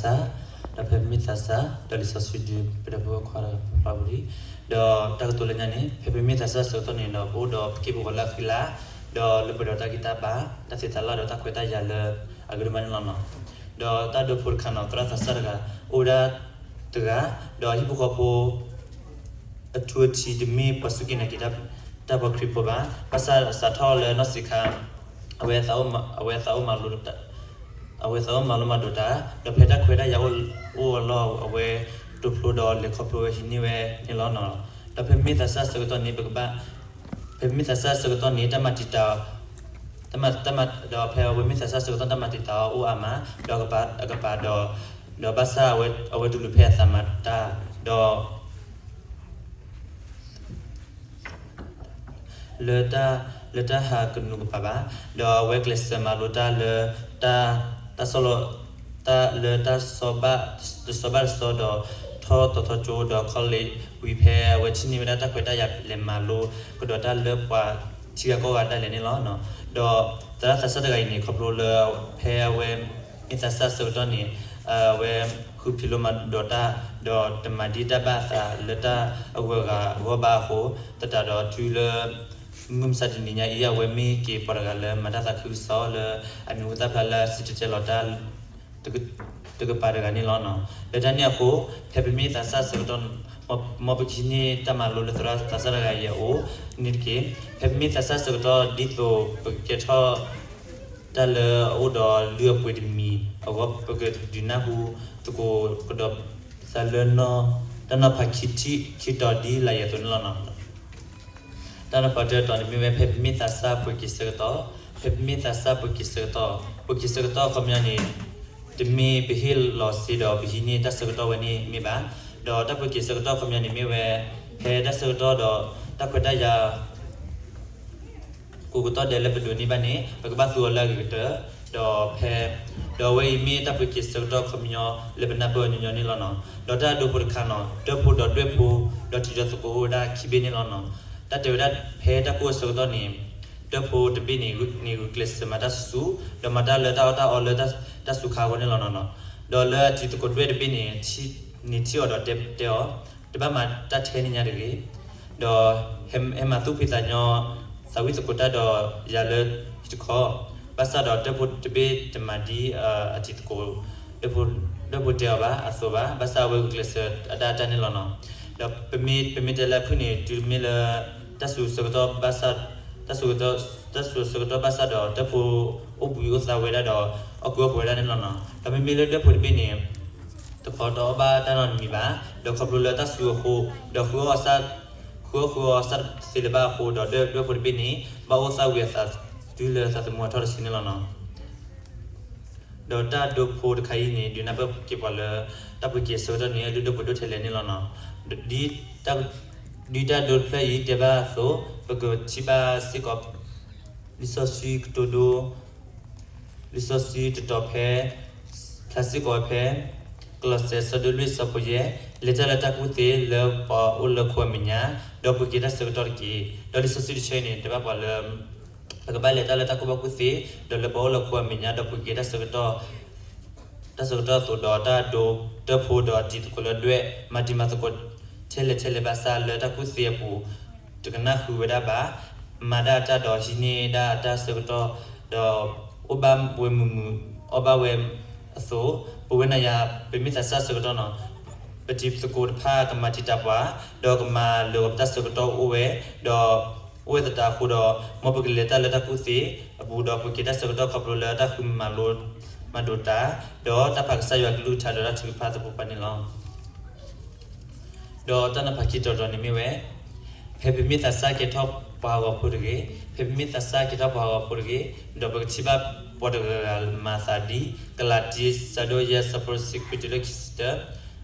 ဒီးဖဲပမ့ၢ်သးစၢ်, ဒီးလံာ်စီဆှံဒုးပဒီပုၢ်ဝဲၢ်ခွါဒီးပဖျါပူၤလံ, ဒီးတၢ်ကတိၤလၢညါန့ၣ် ဖဲပမ့ၢ်သးစၢ်အဆၢကတီၢ်န့ၣ်ဒီး ပအိၣ်ဒီးပက့ၢ်ပဂီၤလၢအဃံလၤ, ဒီးလၢပှဲၤဒီးတၢ်ဂံၢ်တၢ်ဘါ, တၢ်သ့တၢ်လၢ်ဒီးတၢ်ခွဲးတၢ်ယာ်လၢအဂ့ၤဒိၣ်မးန့ၣ်လီၤနီၤ. ဒီးတၢ်ဒိဖိတခါနီၤ သရၣ်သးစၢ်တဂၤ အိၣ်ဝဲဒၣ်တဂၤ, ဒီးဟံၣ်ဖိဃီဖိ အထူအထံးတမ့ၢ်ပှၤစူၢ်က့ၤနာ်က့ၤတၢ်ပှၤခရံာ်ဖိဘၣ်. ဘၣ်ဆၣ်စးထီၣ်လၢနီၢ်ဆံးခါ အဝဲသးအိၣ်မၤလိ အဝဲသးအိၣ်မၤလိမၤဒိးတၢ်, ဒီးဖဲတၢ်ခွဲးတၢ်ယာ်အိၣ်အလီၢ် အဝဲဒိးဖျိဒီးလဲၤခီဖျိဝဲဟံးန့ၢ်ဝဲန့ၣ်လီၤနီၤ. ဒီးဖဲပမ့ၢ်သးစၢ်အဆၢကတီၢ်န့ၣ် ပကဘၣ် ဖဲပမ့ၢ်သးစၢ်အဆၢကတီၢ်န့ၣ် တၢ်မၤတံာ်တာ် တၢ်မၤ တၢ်မၤ ဒီးဖဲအဝဲမ့ၢ်သးစၢ်အဆၢကတီၢ် တၢ်မၤတံာ်တာ်အီၤအိၣ်အါမး, ဒီးအကပၤ အကပၤဒီး ဒီးဘၣ်ဆၣ်အဝဲ အဝဲတူၢ်လိာ်ဖဲအသးမၤတၢ်, ဒီး လၢတၢ် လၢတၢ်ဟးကနူးကပၤဘၣ်, ဒီးအဝဲကျဲးစၢးမၤလိတၢ်လၢ တၢ် တၢ်ဆီလီၤ တၢ်လၢတၢ်ဆီဘၣ် တဆီဘၣ်တဆီဒီး ထီၣ်တီၤထီကၠိဒီး college ဝံၤဖဲအဝဲထံၣ်န့ၢ်ဝဲဒၣ်တၢ်ခွဲးတၢ်ယာ်လဲၤမၤလိကဒီးတၢ်လၢပှၤထံဂၤကီၢ်ဂၤဒၣ်လဲာ်န့ၣ်လီၤ. ဒီးသရၣ်သးစၢ်တဂၤအံၤန့ၣ် ခီဖျိလၢဖဲအဝဲ မ့ၢ်သးစၢ်အဆၢကတီၢ်န့ၣ် အဝဲဃုဖံးလိမၤဒိးတၢ် ဒီးတမၤဒံးတၢ်ဘၣ်အသးလၢတၢ်အဂုၤအဂၤအဂီၢ်ဘၣ်အဃိ သတးဒီးတုၤလၢ မုၢ်မဆါတနံၤညါအံၤ အဝဲမ့ၢ်က့ၤပှၤတဂၤလၢမၤတၢ်သးခုကစီၣ်လၢအမံၤဟူသၣ်ဖျါလၢစံၣ်တဲၤတဲလီၤတၢ် တကပၤတဂၤန့ၣ်လီၤ. လၢတၢ်န့ၣ်အဃိ ဖဲပမ့ၢ်သးစၢ်အဆၢကတီၢ် မ်ပကဟံးန့ၢ်တၢ်မၤလိလၢသရၣ်သးစၢ်တဂၤအံၤအအိၣ်န့ၣ်တက့ၢ်. ဖဲပမ့ၢ်သးစၢ်အဆၢကတီၢ် ဒ်သိးပကကဲထီၣ် တၢ်လၢအအိၣ်ဒီးလုၢ်အပှ့ၤတမံၤအဂီၢ် ပကဒုးနၢ်ဟူသကိးကဒီးသးလၢ တၢ်နီၤဖးခံထံၣ်ခံတီၤဒ်လာ်အံၤအသိးန့ၣ်လီၤ. တၢ်နီၤဖးတၢတတီၤန့ၣ်မ့ၢ်ဝဲ ဖဲပမ့ၢ်သးစၢ်ပှ့ၤက့ၤဆၢကတီၢ်, ဖဲပမ့ၢ်သးစၢ်ပှ့ၤက့ၤဆၢကတီၢ်, ပှ့ၤက့ၤဆၢကတီၢ်အခီပညီန့ၣ် တမ့ၢ်ပဟ့ၣ်လီၤစ့ဒီးပဟံးန့ၢ်တၢ်ဆၢကတီၢ်ဝဲန့ၣ်မ့ၢ်ဘၣ်. ဒီးတၢ်ပှ့ၤက့ၤဆၢကတီၢ်အခီပညီန့ၣ်မ့ၢ်ဝဲ ဖဲတၢ်ဆၢကတီၢ်ဒီးတၢ်ခွဲးတၢ်ယာ် ကိးကတီၢ်ဒဲးလၢပဒိးန့ၢ်ဘၣ်န့ၣ် ပကဘၣ်သူအီၤလၢအဂ့ၤကတၢၢ်, ဒီးဖဲ ဒီးအဝဲအံၤမ့ၢ်တၢ်ပှ့ၤက့ၤဆၢကတီၢ်အခီပညီလၢပနၢ်ပၢၢ်အီၤညီညီန့ၣ်လီၤနီၤ. ဒီးတၢ်ဒိဖိတခါနီၤ တၢဖိဒီးဒွဲၣ်ဖိ ဒီးတံၤဒီးသကိးအိၣ်ဝဲဒၣ်ခံဘ့ၣ်န့ၣ်လီၤနီၤ. တၢ်တဲဝဲဒၣ်ဖဲတၢ်ကိၢ်အဆၢကတီၢ်န့ၣ် တၢဖိတဘ့ၣ်န့ၣ် ဂုာ်ကျဲးစၢးမၤတၢ်ဆူၣ်ဆူၣ် ဒီးမၤတၢ်လၢတၢ်အီၣ်တၢ်အီလၢတၢ်စူၤခါအဂီၢ်န့ၣ်လီၤနီၤ. ဒီးလၢအတံၤသကိးဒွဲၣ်တဘ့ၣ်န့ၣ် န့ၣ်ထံၣ်အီၤဒီးတဲအီၤ တဘၣ်မၤတၢ်ထဲန့ၣ်ညါတဂ့ၤ ဒီးဟဲမၤသူၣ်ဖှံသးညီ သးဝံၣ်သကိးတၢ်ဒီးယၤလၢဟံၣ်တခီ, ဘၣ်ဆၣ်ဒီးတၢဖိတဘ့ၣ်တမၤဒ်အတံၤသကိး ဒွဲၣ်ဖိတဲအီၤဘၣ်အသိးဘၣ်, ဘၣ်ဆၣ်အဝဲဂုာ်ကျဲးစၢးအတၢ်အတၢ်န့ၣ်လီၤနီၤ. ဒီးပမ့ၢ်တဲလၢဖုၣ်န့ၣ် တုၤမ့ၢ်လၢ တၢ်စူၤဆၢကတီၢ်ဘၣ်ဆၣ် တၢ်စူၤဆၢကတီၢ်ဘၣ်ဆၣ်ဒီး တၢဖိအိၣ်ဘှံးအိၣ်သါဝဲဒၣ်ဒီး အီၣ်ကူအီၣ်ပှဲၤဝဲဒၣ်န့ၣ်လီၤနီၤ. ဒီးမ့မ့ၢ်လၢဒွဲၣ်ဖိတဘ့ၣ်န့ၣ် တခီတအီၣ်ဘၣ်တၢ်နီတမံၤဘၣ်, ဒီးခီဖျိလၢတၢ်စူၤအဃိ ဒီးဃုအီၣ်အီၣ်စၢ် ဃုအီၣ်ဃုအီအီစၢ်တသ့လၢၤဘၣ်အဃိ ဒီးဒွဲၣ်ဒွဲၣ်ဖိတဘ့ၣ်န့ၣ် ဘၣ်အိၣ်သၣ်ဝံၤအသးတုၤလၢသးသမူအထီၣ်တစုန့ၣ်လီၤနီၤ. ဒီးတၢ်ဒိဖိတခါအံၤန့ၣ် ဒုးနၢ်ပၢၢ်က့ၤပှၤလၢ တၢ်ပှ့ၤက့ၤဆၢကတီၢ်န့ၣ် အလုၢ်ဒိၣ်ပှ့ၤဒိၣ်ထဲလဲၣ်န့ၣ်လီၤနီၤ. ဒ်တၢ်ဒိတဖျၢၣ်အံၤတဲဘၣ်အသိး ပကထံၣ်ဘၣ်စ့ၢ်ကီး လံာ်စီဆှံကတိၤဒိ လံာ်စီဆှံတတီၤဖဲ ဖျါစ့ၢ်ကီးဖဲ ကလီးစဲ အဆၢဒိၣ်လွံၢ်အဆၢဖိယဲၢ်, လဲၤတၢ်လၢတၢ်ကူၣ်သ့လၢပှၤအိၣ်လၢခိအမဲာ်ညါ, ဒီးပှ့ၤက့ၤတၢ်ဆၢကတီၢ်တက့ၢ်. ဒီးလံာ်စီဆှံတဆၢအံၤန့ၣ် တဲဘၣ်ပှၤလၢ ပကဘၣ်လဲၤတၢ်လၢတၢ်ကူၣ်ဘၣ်ကူၣ်သ့ ဒီးလၢပှၤအိၣ်လၢခိအမဲာ်ညါ ဒီးပှ့ၤက့ၤတၢ်ဆၢကတီၢ် တၢ်ဆၢကတီၢ်အသိးဒီးတၢ်ဒိ တၢဖိဒီးတံၤသကိးလၢဒွဲၣ် မၤတံၤမၤသကိး ထဲလဲၣ်ထဲလဲၣ်ဘၣ်ဆၣ် လၢတၢ်ကူၣ်သ့အပူၤ တကနၣ်ဃုာ်ဝဲဒၣ်ဘၣ်, မၤဒၣ်အတၢ်ဒီးဟံးန့ၢ်ဒၣ်အတၢ်ဆၢကတီၢ် ဒီးအိၣ်ဘၣ်ဝဲမုာ်မုာ် အီၣ်ဘၣ်ဝဲအသိး, ပဝဲနၤယၤ ပမ့ၢ်သးစၢ်ဆၢကတီၢ်နီၤ ပတံၤသကိးတဖၣ်ကမၤတံာ်တာ်ပှၤ ဒီးကမၤလၢာ်ပတၢ်ဆၢကတီၢ်အိၣ်ဝဲ, ဒီးအိၣ်ဝဲသတးအဃိဒီး မ်ပကလဲၤတၢ်လၢတၢ်ကူၣ်သ့အပူၤ ဒီးပှ့ၤက့ၤတၢ်ဆၢကတီၢ်ခီဖျိလၢတၢ်ဃုမၤလိ မၤဒိးတၢ် ဒီးတၢ်ဖးကစၢ်ယွၤကလုၢ်ကထါဒီးတၢ်ထုကဖၣ်သပှၢ်ပှၢ်န့ၣ်လီၤ. ဒီးတၢ်နီၤဖးခံတီၤတီၤန့ၣ်မ့ၢ်ဝဲ ဖဲပမ့ၢ်သးစၢ်ကဲထီၣ်ပှၤဟးဂီၤဖိတဂ့ၤ, ဖဲပမ့ၢ်သးစၢ်ကဲထီၣ်ပှၤဟးဂီၤဖိတဂ့ၤ, ဒီးပကထံၣ်ဘၣ်ပှၤတဂၤဂၤမၤသးဒ် ကလၤတံ အဆၢဒိၣ်ယဲၢ်အဆၢဖိတဆံခွံတုၤလၢခံဆံတၢ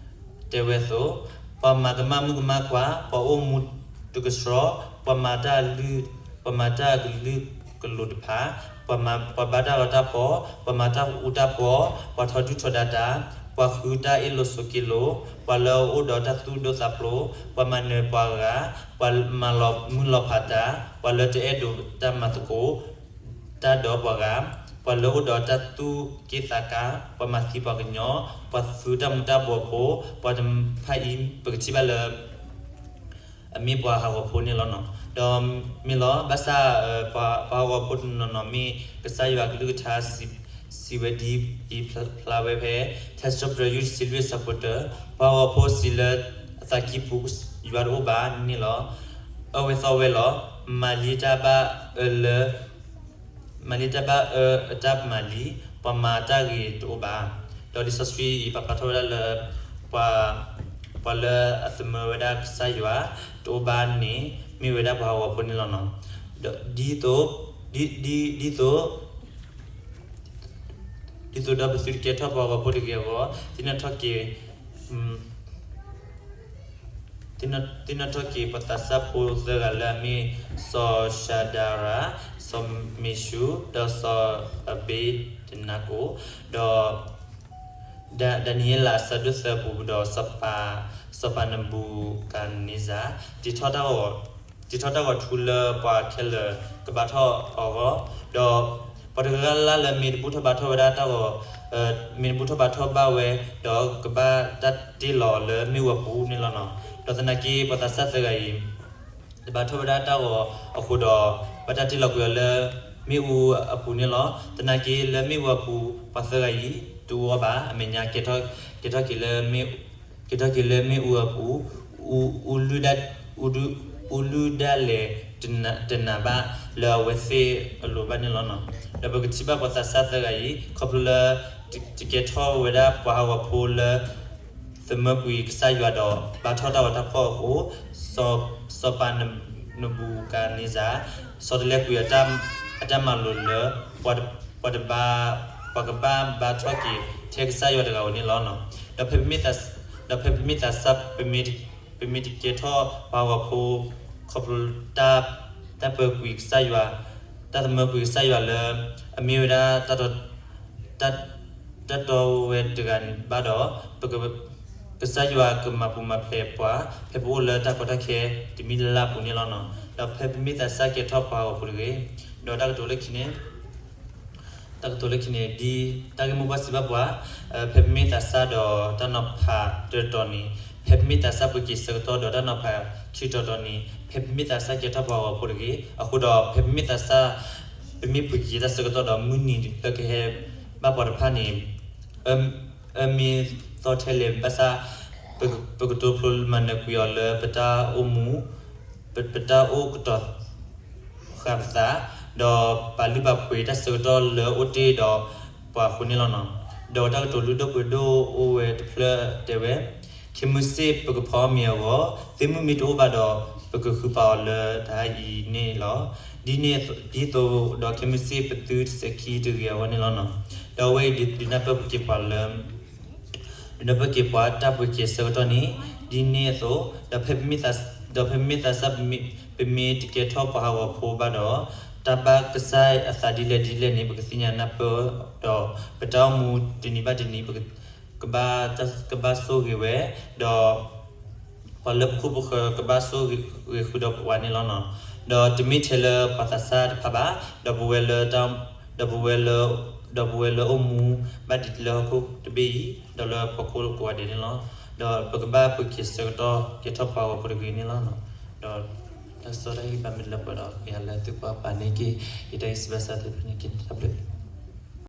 တဲဝဲအသိး, ပှၤမၤကမၣ်မုၣ်ကမၣ်ခွါ, ပှၤအိၣ်မူတကဆှီ, ပှၤမၤတၢ်လုၢ်, ပှၤမၤတၢ်အကလုာ်ကလိၤတဖၣ်, ပှၤမၤ, ပှၤဘါတၢ်ဂီၤတၢ်ဖီ, ပှၤမၤတၢ်အူတၢ်ပီ, ပှၤထီဒုၣ်ထီဒါတၢ်, ပှၤဃုတၢ်အ့ၣ်လိာ်ဆိးက့လိာ်, ပှၤလၢအအိၣ်ဒီးတၢ်သူၣ်ဒိၣ်သးဖျိး, ပှၤမၤနၢၤပှၤဂၤ, ပှၤမၤလီၤမုၢ်လီၤဖးတၢ်, ပှၤလၢတအဲၣ်ဒိးတၢ်မၤသကိး တၢ်ဒီးပှၤဂၤ, ပှၤလၢအိၣ်ဒီးတၢ်သူၣ်က့ၣ်သးကါ, ပှၤမၤသံပှၤကညီ, ပှၤသူတၢ်မူၤတၢ်ဘှီးဖိ, ပှၤတဖၣ်အံၤ ပကထံၣ်ဘၣ်လၢ အမ့ၢ်ပှၤဟးဂီၤဖိန့ၣ်လီၤနီၤ. ဒီးမ့ၢ်လီၤ ဘၣ်ဆၣ် ပှၤဟးဂီၤဖိတနီၤနီၤမ့ၢ် ကစၢ်ယွၤအကလုၢ်ကထါ စံးဝဲဒ်အံၤဖျါဝဲဖဲ ထါစံးထီၣ်ပတြၢၤ ယုၢ်တဆံလွံၢ် အဆၢဖိတၢ, ပှၤဟးဂီၤဖိစံးလၢအသးကံၢ်ပူၤ ယွၤတအိၣ်ဘၣ်န့ၣ်လီၤ. အၢဝဲသီဝဲလီၤ. မၤလံတၢ်ဘၣ်အၢလၢ မၤလံတၢ်ဘၣ်အၢအတၢ်မၤလံ, ပှၤမၤတၢ်ဂ့ၤတအိၣ်ဘၣ်. ဒီးလံာ်စီဆှံအံၤ ပာ်ဖျါထီၣ်ဝဲဒၣ်လၢ ပှၤ ပှၤလၢအသမၢဝဲဒၣ်ကစၢ်ယွၤတအိၣ်ဘၣ်န့ၣ် မ့ၢ်ဝဲဒၣ်ပှၤဟးဂီၤဖိန့ၣ်လီၤနီၤ. ဒ်သိး ဒ် ဒ် ဒ်သိး ဒ်သိးဒီးပသုတကဲထီၣ်ပှၤဟးဂီၤဖိတဂ့ၤအဂီၢ်, သ့ၣ်နီၣ်ထီၣ်က့ၤ သ့ၣ်နီၣ်ထီၣ်က့ၤပှၤသးစၢ်ဖိသၢဂၤလၢအမ့ၢ် စီၤၡဒၤရး, စီၤမ့ၤၡူး, ဒီးစီၤအဘ့းနကိၣ်, ဒီး ဒၤနံးယ့လးအဆၢဒိၣ်သၢပူၤ, ဒီးစီၤပၤ စီၤပၤနဘူၤကၤန့စၢ် တ့ထီၣ်တၢ်ဂီၤ တ့ထီၣ်တၢ်ဂီၤထူလၢပှၤခဲလၢာ်ကဘါထီၣ်အဂီၢ်, ဒီးပှၤတဂၤလၢ်လၢ်လၢမ့ၢ်တဘူၣ်ထီၣ်ဘါထီၣ်ဝဲဒၣ်တၢ်ဂီၤ, မ့ၢ်တဘူၣ်ထီၣ်ဘါထီၣ်ဘၣ်ဝဲ, ဒီးကဘၣ်တၢ်တ့လီၤလၢမ့ၣ်အူအပူၤန့ၣ်လီၤနီၤ. ဒီးသနာ်က့ ပှၤသးစၢ်သၢဂၤအံၤ တဘါထီၣ်ဝဲဒၣ်တၢ်ဂီၤအဃိဒီး ဘၣ်တၢ်တ့လီၤကွံာ်အီၤလၢမ့ၣ်အူအပူၤန့ၣ်လီၤ. သနာ်က့လၢမ့ၣ်အူအပူၤ ပှၤသၢဂၤအံၤ တအူအီၣ်ဘၣ်, အမဲာ်ညါ ကဲထီၣ်က့ၤလၢမ့ၣ် ကဲထီၣ်က့ၤလၢမ့ၣ်အူအပူၤ, အူ အူလုၢ်ဒၣ် အူလုၢ်ဒၣ်လဲာ် တနးဘၣ်လၢအဝဲသ့ၣ်အလိၤဘၣ်န့ၣ်လီၤနီၤ. ဒီးပကထံၣ်ဘၣ်ပှၤသးစၢ်သၢဂၤအံၤ ခီဖျိလၢ တကဲထီၣ်ဝဲဒၣ်ပှၤဟးဂီၤဖိလၢ သမၢကွံာ်ကစၢ်ယွၤဒီး ဘါထီၣ်တၢ်ဂီၤတၢ်ဖီၣ်အဃိ, စီၤပၤနဘူၤကၤန့စၢ် ဆီတလဲကွံာ်အတၢ်မၤလိာ်လၢ ပှၤတဘါ ပှၤကဘၣ်ဘါထီၣ်က့ၤထဲကစၢ်ယွၤတဂၤဧိၤန့ၣ်လီၤ. ဒီးဖဲ ဒီးဖဲပမ့ၢ်သးစၢ် ပမ့ၢ်တကဲထီၣ်ပှၤဟးဂီၤဖိ ခီဖျိ တၢ်ပၢကွံာ်ကစၢ်ယွၤ, တၢ်သမၢကွံာ်ကစၢ်ယွၤလၢ အမ့ၢ်ဝဲဒၣ် တၢ်တီဝဲတဂၤန့ၣ်ဘၣ်ဒီး ကစၢ်ယွၤကမၤပူၤမၤဖျဲးပှၤ ဖဲပအိၣ်လၢတၢ်ကီတၢ်ခဲတမံၤလၢ်လၢ်အပူၤန့ၣ်လီၤ. ဒီးဖဲပမ့ၢ်သးစၢ်ကဲထီၣ်ပှၤဟးဂီၤဖိတဂ့ၤ, ဒီးတၢ်ကတိၤလၢခံန့ၣ် တၢ်ကတိၤလၢခံန့ၣ် ဒ်တၢ်ဂ့ၢ်မိၢ်ပှၢ်စံးဘၣ်ပှၤ, ဖဲပမ့ၢ်သးစၢ်ဒီးတၢ်နီၤဖးတၢတီၤန့ၣ်, ဖဲပမ့ၢ်သးစၢ်ပှ့ၤက့ၤဆၢကတီၢ်ဒီးတၢ်နီၤဖးခံတီၤတီၤန့ၣ်, ဖဲပမ့ၢ်သးစၢ်ကဲထီၣ်ပှၤဟးဂီၤဖိတဂ့ၤ. အဃိဒီး ဖဲပမ့ၢ်သးစၢ် ပမ့ၢ်ပှ့ၤက့ၤတၢ်ဆၢကတီၢ်ဒီး မုၢ်နံၤလၢကဟဲဘၣ်ပှၤတဖၣ်န့ၣ် အၢမ့ၢ်သီထဲလဲၣ်ဘၣ်ဆၣ် ပကတိၤဖျိမၤနၢၤကွံာ်အီၤလၢပတၢ်အိၣ်မူ, ပတၢ်အိၣ်ကတီၤဃာ်ပသး, ဒီးပာ်လုၢ်ပာ်ပှ့ၤတၢ်ဆၢကတီၢ်လၢအိၣ်တ့ၢ်ဒီးပှၤအဃိန့ၣ်လီၤနီၤ. ဒီးတၢ်ကတိၤလုၢ်ဒိၣ်ပှ့ၤဒိၣ်အိၣ်ဝဲတဖျၢၣ်တဲဝဲ, ခဲမုၢ်ဆ့ၣ်ပကဖီမ့ၤအဂီၢ်, သ့ၣ်မုၣ်မ့ၢ်တအိၣ်ဘၣ်ဒီး ပကဃုပာ်အီၤလၢတဟါအံၤန့ၣ်လီၤ. ဒ်န့ၣ်ဒ်သိးဒီးခဲမုၢ်ဆ့ၣ်ပသုတစဲးခံတဂ့ၤအဂီၢ်န့ၣ်လီၤနီၤ. ဒီးအဝဲအံၤဒုးနၢ်ပၢၢ်ပှၤက့ၤပှၤလၢ ဒုးနၢ်ပၢၢ်က့ၤပှၤတၢ်ပှ့ၤက့ၤဆၢကတီၢ်န့ၣ် ဒ်န့ၣ်အသိး, ဒီးဖဲပမ့ၢ်သးစၢ် ပမ့ၢ်တကဲထီၣ်ပှၤဟးဂီၤဖိဘၣ်ဒီး တၢ်ဘၣ်ကစၢ်အသးဒ်လဲၣ်ဒ်လဲၣ်န့ၣ် ပကသ့ၣ်ညါနၢ်ပၢၢ်ဒီး ပတၢ်အိၣ်မူတနံၤဘၣ်တနံၤ ပက ကဘၣ် ကဘၣ်ဆိၣ်ဂ့ၤဝဲ, ဒီး ပှၤလၢပခိၣ်ပဃၢၤကဘၣ်ဆိၣ်ဂ့ၤဃုာ်ဒီးပှၤန့ၣ်လီၤနီၤ. ဒီးတမ့ၢ်ထဲလၢပှၤသးစၢ်တဖၣ်ဘၣ်, ဒီးပဝဲလၢ ဒီးပဝဲလၢ ဒီးပဝဲလၢအိၣ်မူဘၣ်ဒံးလၢဟီၣ်ခိၣ်တဘ့ၣ်အံၤ ဒီးလၢပှၤကိးလၢကိးဂၤဒဲးန့ၣ်လီၤ. ဒီးပကဘၣ်ပှ့ၤက့ၤဆၢကတီၢ်ကဲထီၣ်ပှၤဂီၤဖိတဂ့ၤန့ၣ်လီၤ. ဒီး တၢ်ကစီၣ်တၢ်ဟ့ၣ်ဂံၢ်ဘါမ့ၢ်လၢပှဲၤဒီး ကယၤလၢသုကွၢ်ပာ်န့ၢ်က့ၤ ယတၢ်ဂံၢ်စၢ်ဘါစၢ်သ့ၣ်တဖၣ်န့ၣ်က့ၤန့ၣ် တၢ်ဘျုး